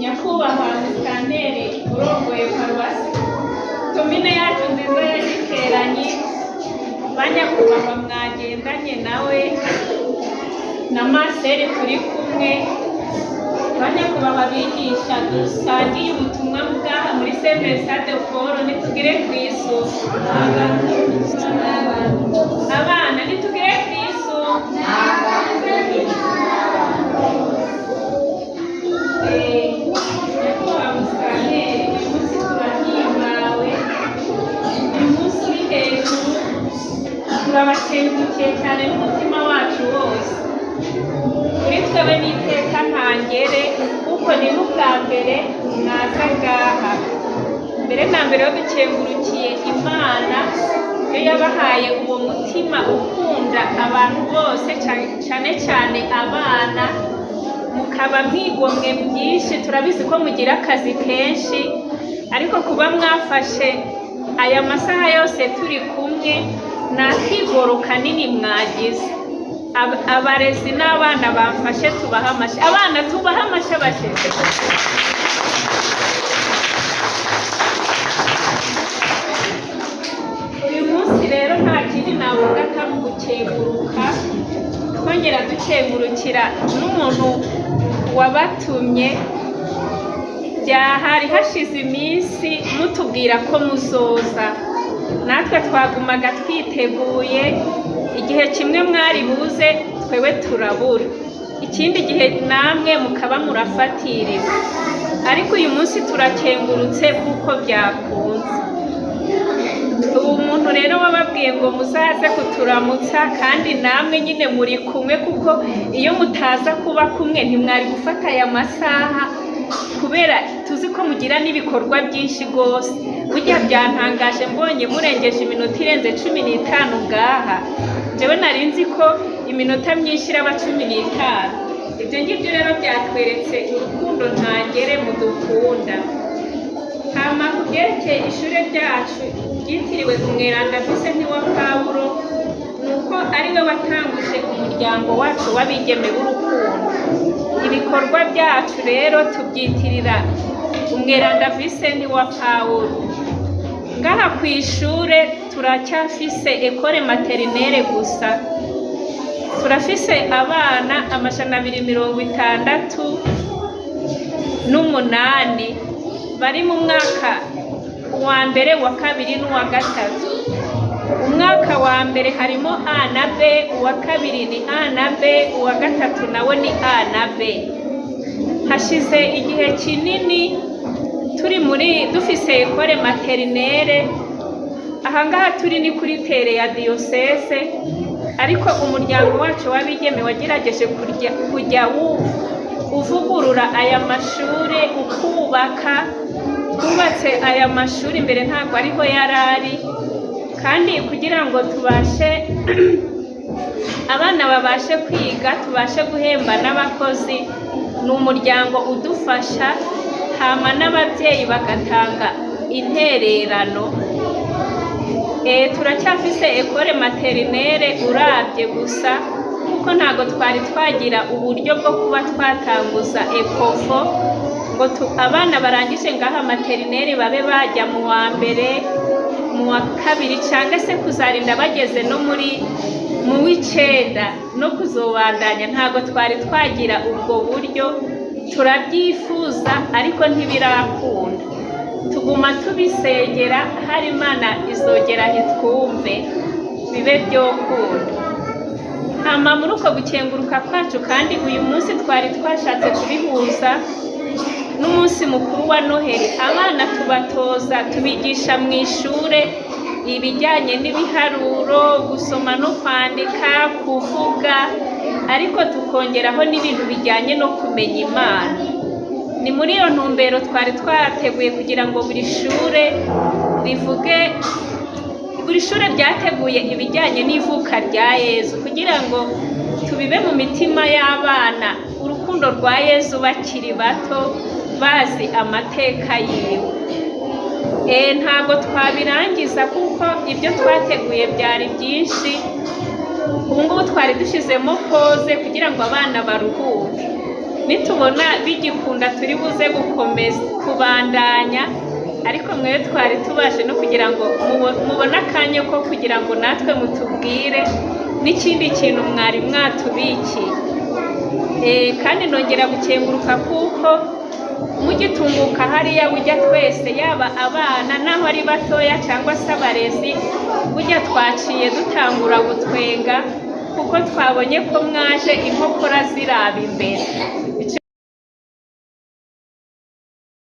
Nyakubahwa Musitanteri urongoye paruwasi komine yacu nziza ya Giteranyi, ba nyakubahwa mwagendanye nawe na Maseri turi kumwe, ba nyakubahwa bigisha dusangiye ubutumwa bwaha muri Saint Vincent de Paul, nitugire Kristu. Abana, nitugire Kristu. Nyakubahwa Musitanteri, uyu munsi turahimbawe, uyu munsi uri hejuru, turabakengurukiye cyane n'umutima wacu wose. Kuri twebwe n'iteka ntangere, kuko ni n'ubwa mbere mwaza ngaha. Mbere na mbere yo dukengurukiye Imana yo yabahaye uwo mutima ukunda abantu bose, cyane cyane abana, mukaba mwigomwe byinshi. Turabizi ko mugira akazi kenshi, ariko kuba mwafashe aya masaha yose turi kumwe ni akigoro kanini mwagize. Abarezi n'abana bamfashe tubahe amashyi. Abana, tubahe amashyi abashyitsi. Uyu munsi rero nta kindi navuga atari ugukenguruka, twongera dukengurukira n'umuntu wabatumye. Byahari hashize iminsi mutubwira ko muzoza, natwe twagumaga twiteguye. Igihe kimwe mwari buze twewe turabura, ikindi gihe namwe mukaba murafatiriwe, ariko uyu munsi turakengurutse kuko byakunze. Ubu muntu rero wababwiye ngo muzaze kuturamutsa, kandi namwe nyine muri kumwe, kuko iyo mutaza kuba kumwe ntimwari gufata aya masaha, kubera tuzi ko mugira n'ibikorwa byinshi rwose. Burya byantangaje mbonye murengeje iminota irenze 15 ngaha. Jewe nari nzi ko iminota myinshi iraba 15. Ibyo ngibyo rero byatweretse urukundo ntangere mudukunda. Hama ku byerekeye ishure ryacu ryitiriwe umweranda Vincent wa Pawulo, ni uko ari we watanguje umuryango wacu w'abigeme b'urukundo. Ibikorwa byacu rero tubyitirira umweranda Vincent wa Pawulo. Ngaha ku ishure turacyafise école maternelle gusa, turafise abana 268 bari mu mwaka wa mbere, wa kabiri n'uwa gatatu. Umwaka wa mbere harimo A na B, uwa kabiri ni A na B, uwa gatatu nawe ni A na B. Hashize igihe kinini turi muri dufise école maternelle. Ahangaha turi ni kuri terrain ya diyoseze, ariko umuryango wacu w'abigeme wagerageje kujya uvugurura aya mashuri, ukubaka. Twubatse aya mashuri, mbere ntabwo ariho yari ari, kandi kugira ngo tubashe abana babashe kwiga, tubashe guhemba n'abakozi, ni umuryango udufasha, hama n'ababyeyi bagatanga intererano. Turacyafise école maternelle urabye gusa, kuko ntabwo twari twagira uburyo bwo kuba twatanguza ECOFO ngo abana barangije ngaha maternelle babe bajya mu wa mbere, mu wa kabiri, cyangwa se kuzarinda bageze no muri mu w'icenda no kuzobandanya. Ntabwo twari twagira ubwo buryo. Turabyifuza ariko ntibirakunda, tuguma tubisengera, hari Imana izogera ntitwumve bibe byokunda. Hama muri uko gukenguruka kwacu kandi, uyu munsi twari twashatse kubihuza n'umunsi mukuru wa Noheli. Abana tubatoza, tubigisha mu ishure ibijyanye n'ibiharuro, gusoma no kwandika, kuvuga, ariko tukongeraho n'ibintu bijyanye no kumenya Imana. Ni muri iyo ntumbero twari twateguye kugira ngo buri shure rivuge, buri shure ryateguye ibijyanye n'ivuka rya Yezu, kugira ngo tubibe mu mitima y'abana urukundo rwa Yezu bakiri bato, bazi amateka yiwe. Ntabwo twabirangiza kuko ibyo twateguye byari byinshi. Ubu ngubu twari dushyizemo pause kugira ngo abana baruhuke. Nitubona bigikunda turi buze gukomeza kubandanya, ariko mwe twari tubashe no kugira ngo mubone akanya ko kugira ngo natwe mutubwire n'ikindi kintu mwari mwatubikiye. Kandi nongera gukenguruka kuko mugitunguka hariya bujya twese, yaba abana n'aho ari batoya cyangwa se abarezi, bujya twaciye dutangura gutwenga kuko twabonye ko mwaje inkokora ziraba imbere.